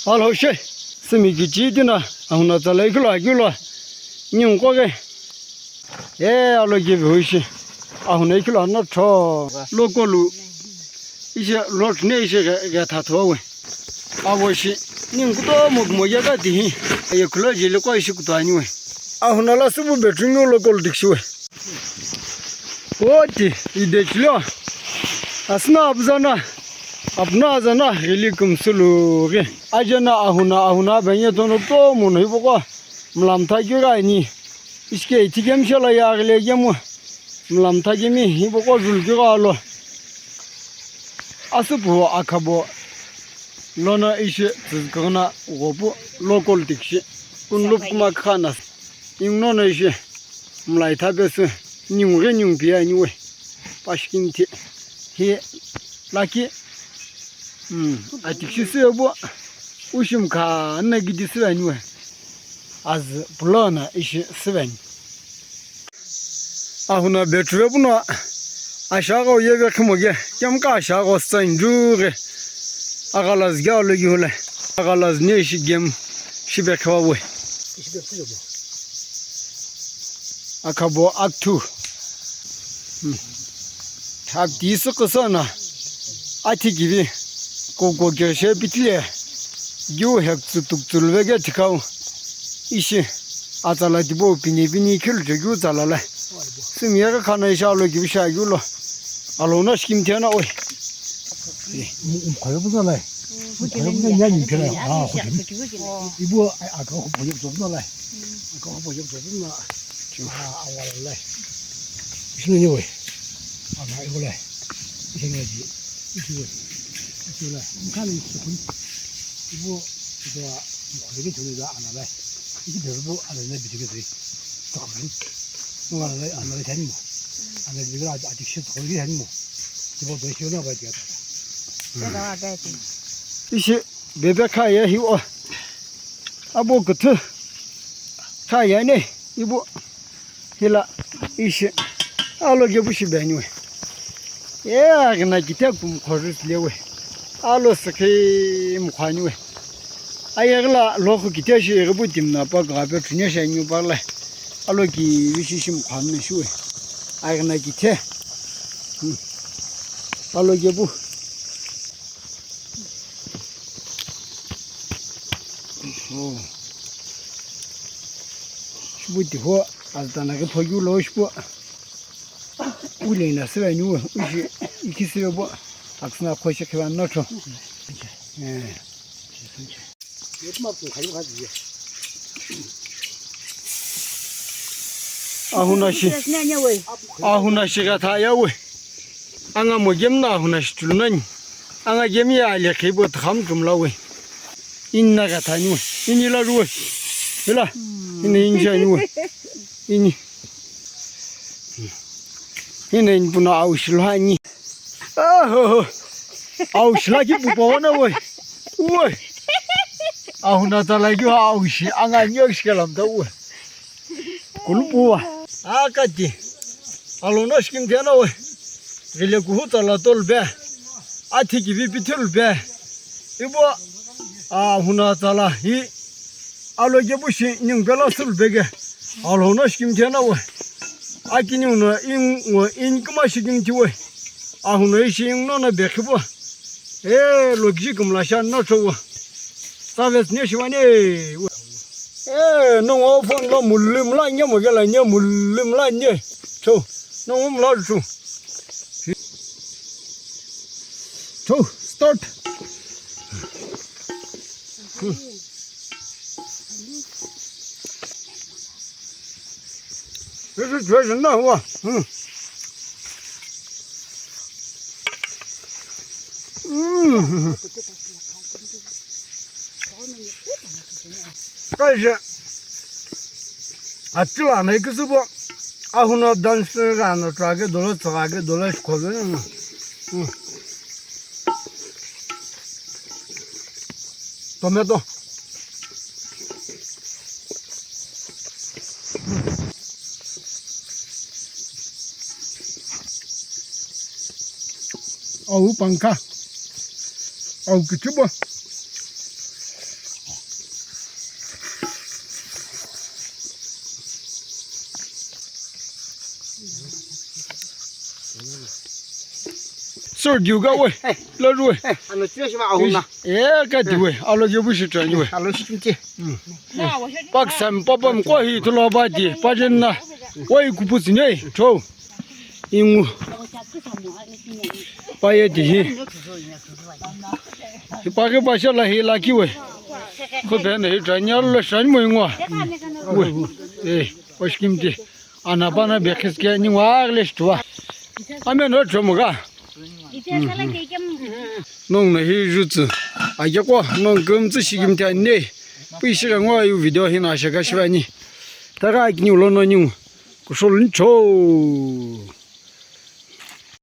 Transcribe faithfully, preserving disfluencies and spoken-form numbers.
Alhou she, simi kichi tina, ahuna tsalai kilo akilo, ningu koke. E, alo gibi hui shi, ahuna ikilo ano tho. Lokolu, ishi lot ne ishi ge, ge thatho we. Avo shi, ningu kutomo kumo ye ka tihi, ye kulo jili ko ishi kuto ani we. Ahuna la subu betringu lokolu dikshi we. Oti, idechilo. Asna abzana, apna azana, ghili kumsulu ghi. Ajana ahuna, ahuna benye tono tomo no hipoko. Mlamtha kigha ani. Ishi ke ithikemi shela yaghile kemu. Mlamtha kemi hipoko jul kigha alo. Asupu akhabo. Lono ishi tsizkana ghopu lokolu dikshi. Kunlup kuma khana. Ingnono ishi mlai thapesu ningu ghi ningu piye ani we. Pashikini thi. Hi laki. Hmm. Atikshi sübo. Ushim kha na gidi süve ani we. Az pulona ishi süve ani. Ahuna bethu ve puno. Ashagho yeve khimo ge. Kemka ashagho sa injughi. Aghalaz ge alo yihule. Aghalaz ne ishi gem. Shibe khiwa we. Akhabo akthu. Hmm. Akti isu kusana. Athi gibi. Koko kirshe pitile. Giu hek tsutuk tsulvege tikau. Ishi. Atsala tibo pini pini khilu che giu tsalala. Simi yaka khana ishi alo gibi sha giu lo. Alo na shikim tiana oi. Mkhayo buzalai. Mkhayo buzalai, nyani mkhayo. Ah, khotim. Ibu aka khopo yek zobna lai. Aka khopo yek zobna. Ah, awala lai. Isna ni wai. Ana ibu lai. Isna ni. Ibu lai. Ibu lai. Mkhayo ni sukun. Ibu, ibu mkhayo ni tuni da ana lai. Ibu berbu ana lai bitike zai. Takharin. Ana lai, ana lai tani mo. Ana lai bitike zai, atik shi takharin tani mo. Ibu do shi na ba dia. Ishi bebe kha ye hi o. Abo kuthu. Kha ye ne ibo. Hila ishi. Alo ge bu shi be ni we. Ye agna kite kum khorus le we. Alo sakhi mkhwani we. Ayegla lokhu kite shi ge bu timna pa ga pe phine shi ni pa le. Alo ki wishi shi mkhwani shi we. Agna kite. Hmm. Alo ge bu. Oh. Shipu tiho azutana ke phoyu lo shipu. Ule na sira ni wo, ushi iki sira bo. Aksina khoshi khiwa no tho. Eh. Ahuna shi. Ahuna shi ga tha ya we. Anga mo gem na ahuna shi tulunani. Anga gem ya le khibo tham tumla we. Inna ga thani we. Ini la ruwe. Hila. Ini inja ni we. Ini. Ini in puna au shilani. Aho. Au shilaki pupa wana we. We. Ahuna talaki au shi anga nyo shikalam ta we. Kulupuwa. Akati. Alono shikim tiana we. Gile kuhu tala tol be. Athi kivi pithul be. Ibo. Ahuna tala hi. Alo gebu shi ning bela sul bege. Alono shikim tiana we. Akini uno in ngo in kuma shikim ti we. Ahuna ishi in no na bekhibo. E lo gji kumla sha na chowo. Saves ne shiwane. Eh, no ngo phone lo mullim la nye mo gela nye mullim la nye. Cho, no ngum la chu. Cho, start. This is very nice. Mm. Mm. Kaje. Atila na ikisubo. Ahuna dance ga na trage dola tsage dola khove na. Mm. Tomato. Au pangkha. Au kichibo. Sir diu ga we. Lo ru we. Ano tio shi ma ahuna. E ka di we. Alo ge bu shi tran we. Alo shi ti. Pak sam papa mko hi tulo ba di. Pa jen na. Wai kupu tsine. Cho. Ingu. Pa ye di hi. Hi pa ke pa sha la hi la ki we. Ko pe na hi tran ya lo shan mo ingwa. We. E, oshkim di. Ana bana be khiske ni wa le shtuwa. Amen ro chomo ga. Nong na hi jutsu. Aja ko nong kum tsu shigim ta ne. Pui shi ga ngwa yu video hi na shaka shivani. Ta ga kini ulo no ni. Kushol ni cho.